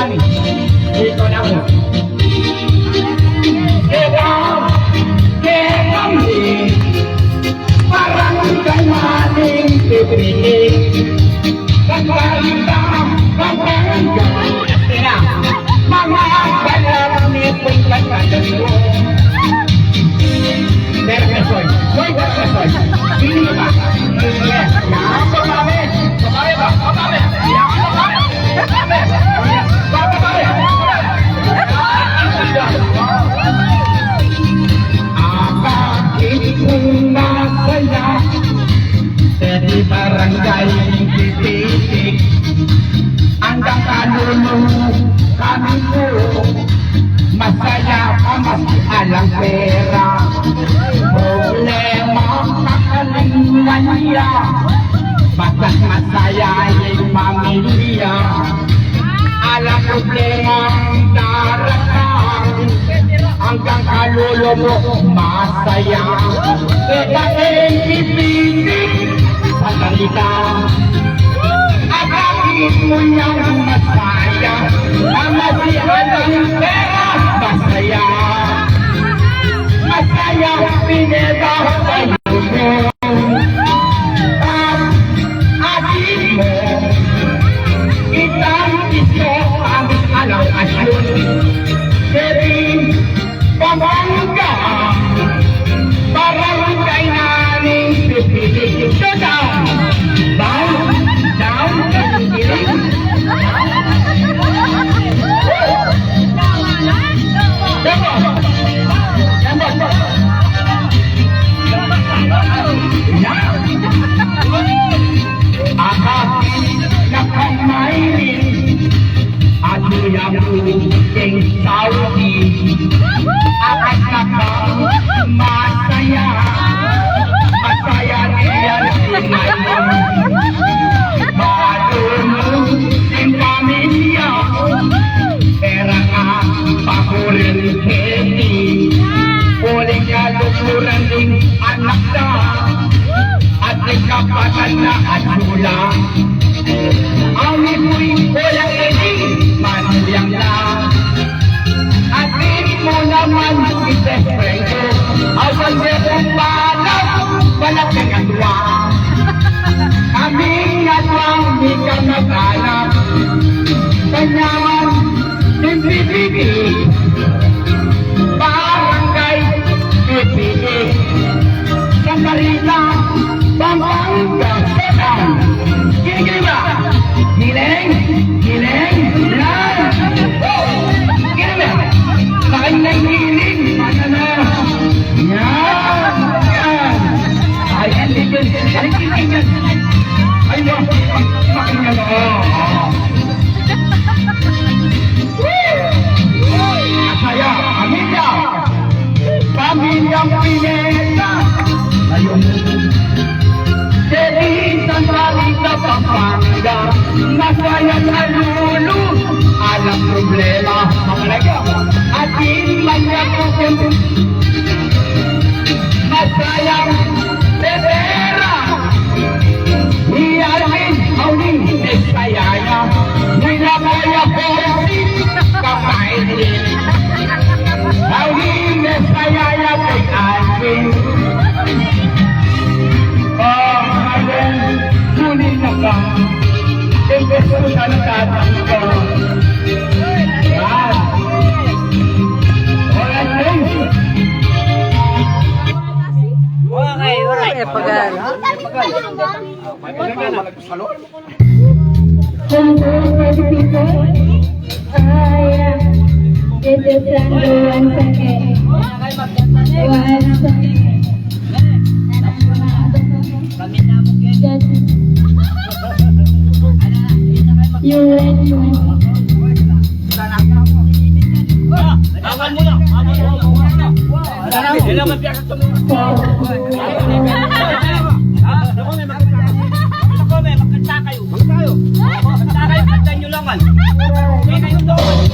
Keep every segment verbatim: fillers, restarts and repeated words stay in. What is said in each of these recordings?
Ito na mo. Kaya, kaya kami, parang kailangan pipili. Pagbalita, pagbalita. Kaya, mga kalami, pagbalita. Pero, soy, soy, soy, soy. Hindi ba? Yes. Yan, babae. Babae ba? Babae. Yan, babae. Babae. Babae. Akakit kung masaya, pwede barangay titik. Hanggang kalulu kami po. Masaya pa maski alang pera. Problema, kakalingan niya. Basta't masaya yung pamilya. Alang problema ang daratang. Hanggang kalulu mo masaya. Kita N P P T sa salita. Akakit mo yang masaya. Ang masihan ng pera, masaya. Masaya, pineda, at atin mo. Itang iso ang alang asyun. Pwedeng Pampanga, barangay na ning pipili. Showdown! Down, down, kiling, kiling. Tempo! Tempo! Yan! Akakit na kamainin. Aku yang king Saudi. Akat na kang masaya. Masaya niya si Mayon. Malulung king pamilya. Pera ka pakurin keti. Uling kalukuran ding anak na. At ikapatan na at sula. Awi pu'y kulang ini, manuyang na. Atin mo naman, itespreng ko. Awan de kung balak, balak ng atwa. Kaming atwa, di ka maghanap. Kanyaman, N P P T, Barangay P P T, Sandarita, Pampanga, Setan. Giling, giling ba? Giling, giling, yan. Woo! Giling ba? Makinig, giling. Yan, yan. Ay, yan, yan, yan. Ay, yan, yan, yan. Ay, yan. Makinig, o, o. Masaya, pamilya. Pamilyang Pineda. Ayun. Dili Santa Rita, Pampanga. Masaya sa lulu. Alang problema. Mga laga. Atin man niya po kung masayang Rivera. Ni Alvin, Alvin, Bisaya ya. Ni Laboy, Alvin, Bisaya ya. Alvin, Bisaya ya kay Alvin. O, Alvin, kunin na ka. Imbes ko sana tatang ka. Yan. Alright, thanks. Okay, alright. E, pagal. Hello, beautiful people. Ay, this is Sandro once again. Once again. Just you and me. Awan mo na! Awan mo na! Kailangan piyasan sa mga. Ha? Naku, may magkanta. Naku, may magkanta kayo. Magkanta kayo. Magkanta kayo, kanta nyo lang, man. Hindi kayo doon.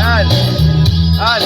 Yan. Yan.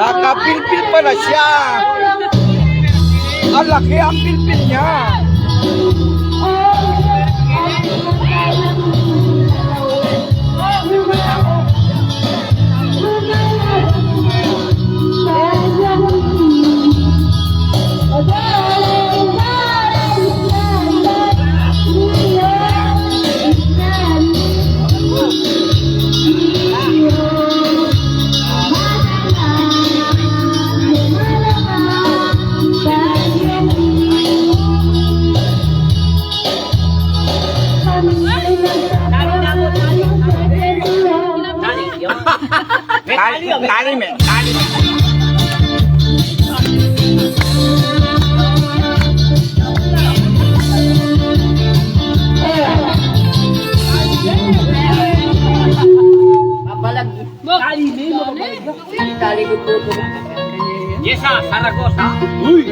Nakapilpil pala siya. Ang laki ang pilpil niya. Tali, tali, men. Tali, men. Papalag. Tali, men. Tali, men. Yes, ah, Saragosa. Uy!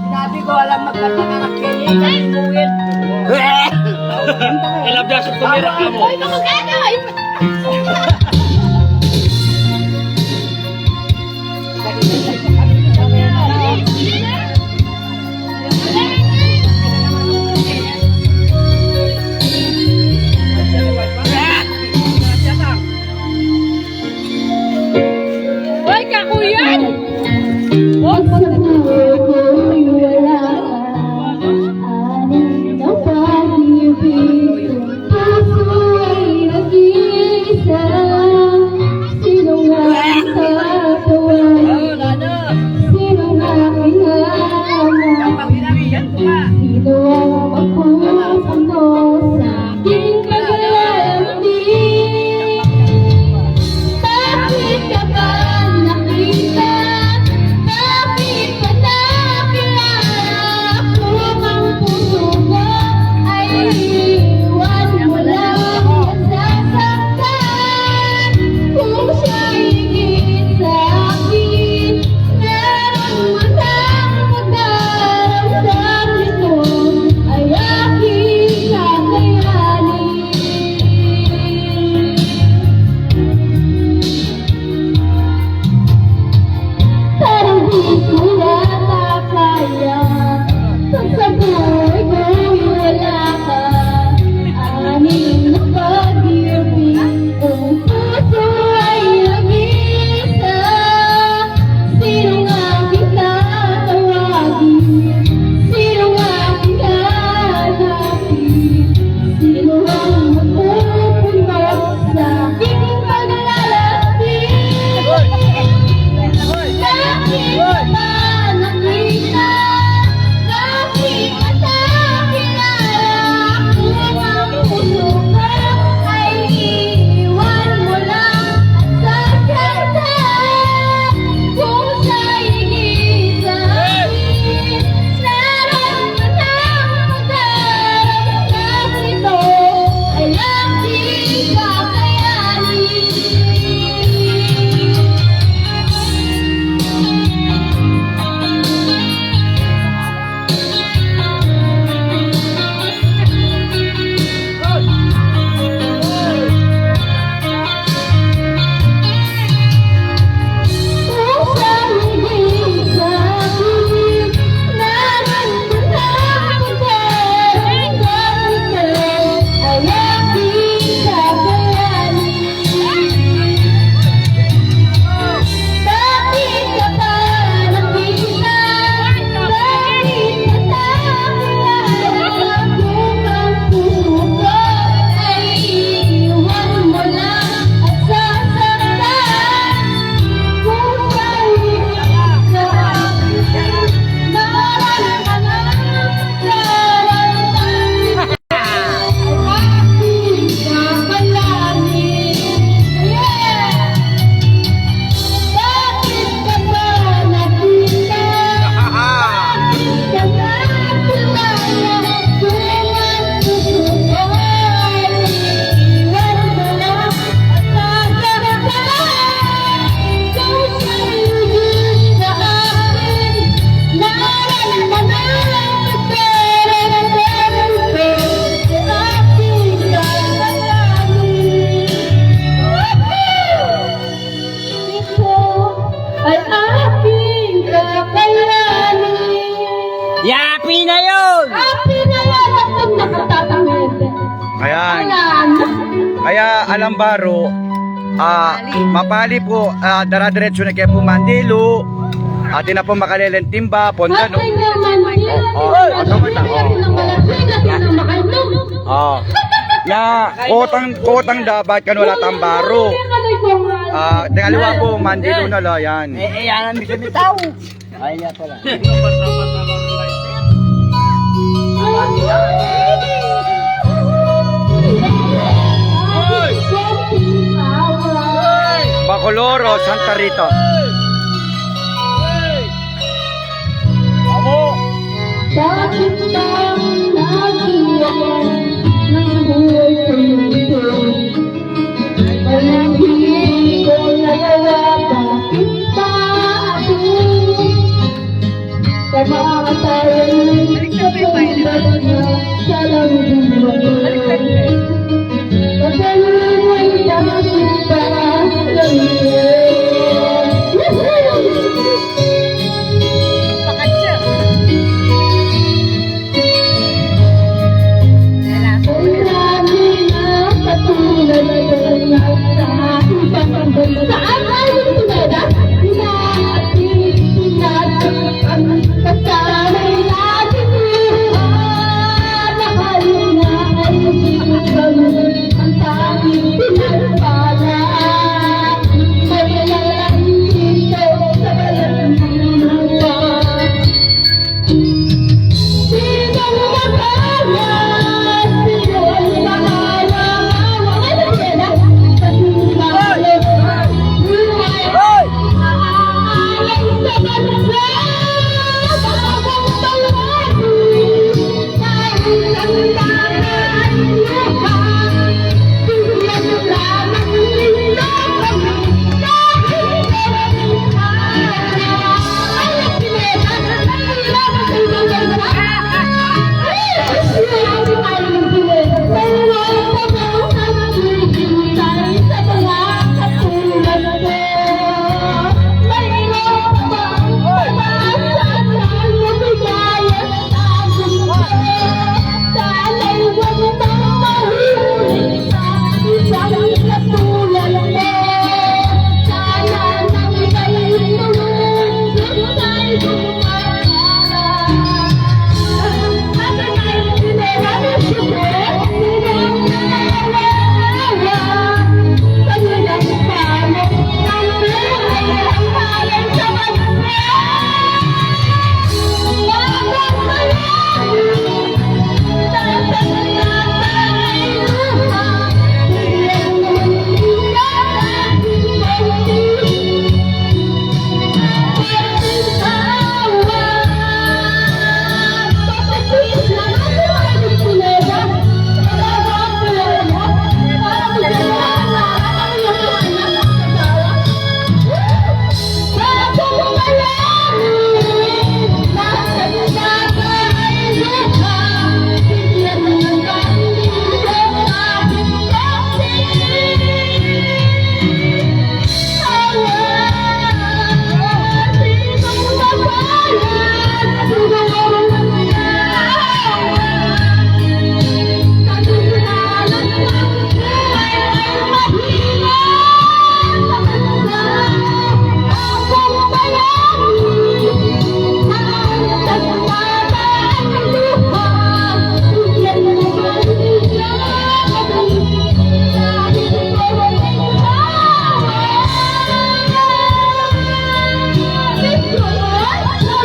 Sinabi ko, alam magkanta ka ng kini, kalimutin. Ilabdas ang tumira ka mo. Hoy, mga gano'n! Hoy, kakuyan! Alang baro, ah, mapali pu, ah, daradiretsu na kaya pu Mandilu, atin na pu makaleleng timba, pon ganun. O, o, o, o. Na, kutang, kutang dapat kanu ala tang baro. Ah, deng aliwa pu, Mandilu na la yan. Eh, eh, yan ang bisa bitaw. Ay, ya pala. Bacolor o Santa Rita? Bakit ba ang nagiwan ng buhay ko nito? Walang hindi ko nagawa, bakit ba ako? Kamatayan sa tulad na salang buhay. Pagkaluman na kita ng Woohoo!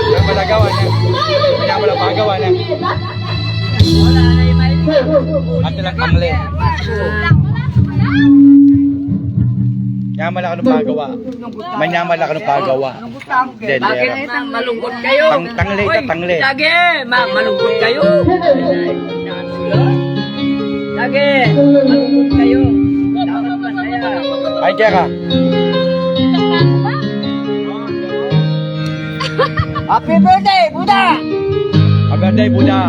Kaya pala gawa niya. Kaya pala pagawa niya. Ate lang kamli. Kaya pala ka nung pagawa. Manyamala ka nung pagawa. Dendera. Bakit malungkot kayo? Tang-, tangli ka, tangli. Lagi, ma-, malungkot kayo. Lagi, malungkot kayo. Dapat masaya. Ay, kaya ka. Happy birthday, Buda! Happy birthday, Buda!